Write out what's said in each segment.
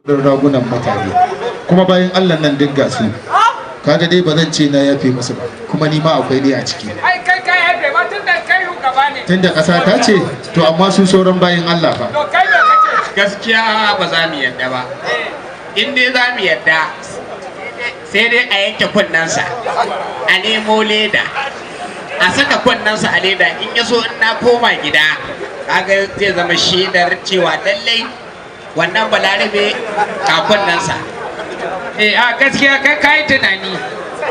Ragunan mutane kuma bayan Allah nan duk gasu, kaga dai ba zan ce na yafe musu ba, kuma ni ma akwai ne a ciki. Ai kai ka yafe ma tun da kai shugaba ne. Tunda ƙasa ta ce to, amma su sauran bayan Allah fa? To, kai me kace? Gaskiya ba za mu yadda ba. In dai za mu yadda, sai dai a yanke kunnensa, a nemo leda, a saka kunnensa a leda. In ya so in na koma gida, kaga zai zama shaidar cewa lallai wannan Balarabe ga kunnensa. Eh, a gaskiya kai kai tunani,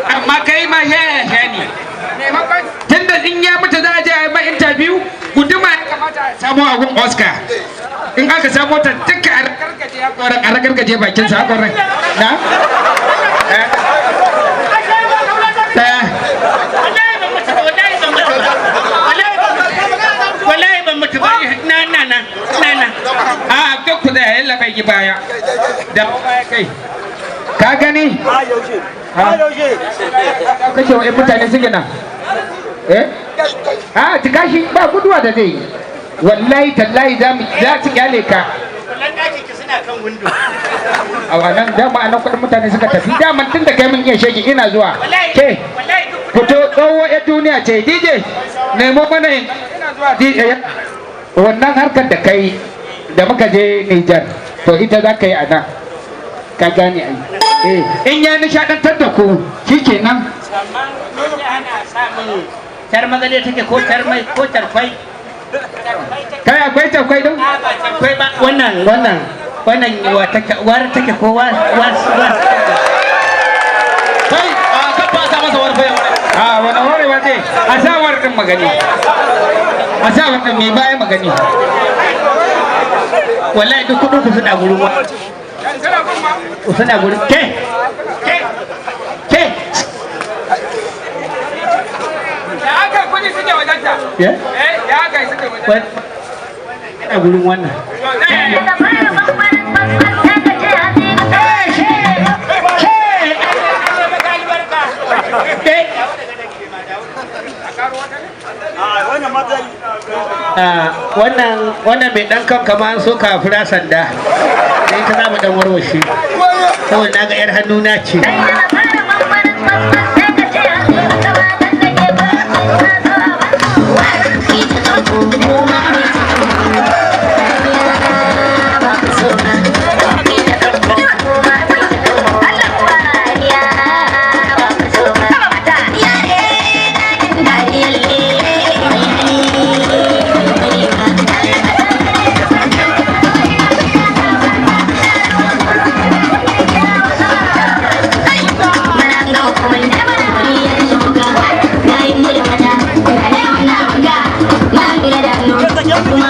amma kai ma shaya ne. Maimakon tunda in ya mutu za a je a yi ma interview, guduma ya kamata a samo a gun Oscar. In aka samo ta duka, a ragargaje hakoran, a ragargaje bakin sa, hakoran na. Eh. Ɗaya. Wallahi ban mutu ba, wallahi ban mutu ba, wallahi ban mutu ba. Na na na na na. A duk ku da yalla bai yi baya da baya. Kai, ka gani kashe wa mutane suke nan. Eh, a tikashi ba guduwa da zai yi. Wallahi tallahi za mu za su kyale ka. Wallan daki ki suna kan windo. A wannan dama a nan kudin mutane suka tafi dama tun da kai mun iya shege. Ina zuwa. Wallahi. Ke. Wallahi duk Fito, tsoho ya duniya ce. DJ, nemo mana yin. Ina zuwa, DJ. Wannan harkar da kai da muka je Nijar, to ita za ka yi a nan, ka gane ai? Eh, in ya nishadantar da ku shikenan. Amma dole ana samun tarmagale take ko tarmai ko tarfai. Kai, akwai takwai din? A, ba tarfai ba. Wannan wa take, war take ko wa wa wa? Kai, a kan ba sa masa warfa ya. A wani horewa ce a sa war din magani, a sa war din mai baya magani. Wallahi duk kudin ku suna gurin wa, suna gurin ke ke ke. Da aka kudi suke wajenta. Ya? Eh, ya aka suke wajenta. Ina gurin wannan. Ke. Ah, wannan mai dan kan kama an so kafira sanda da ita za mu dan warwashe, saboda na ga yar hannu na ce. Kuma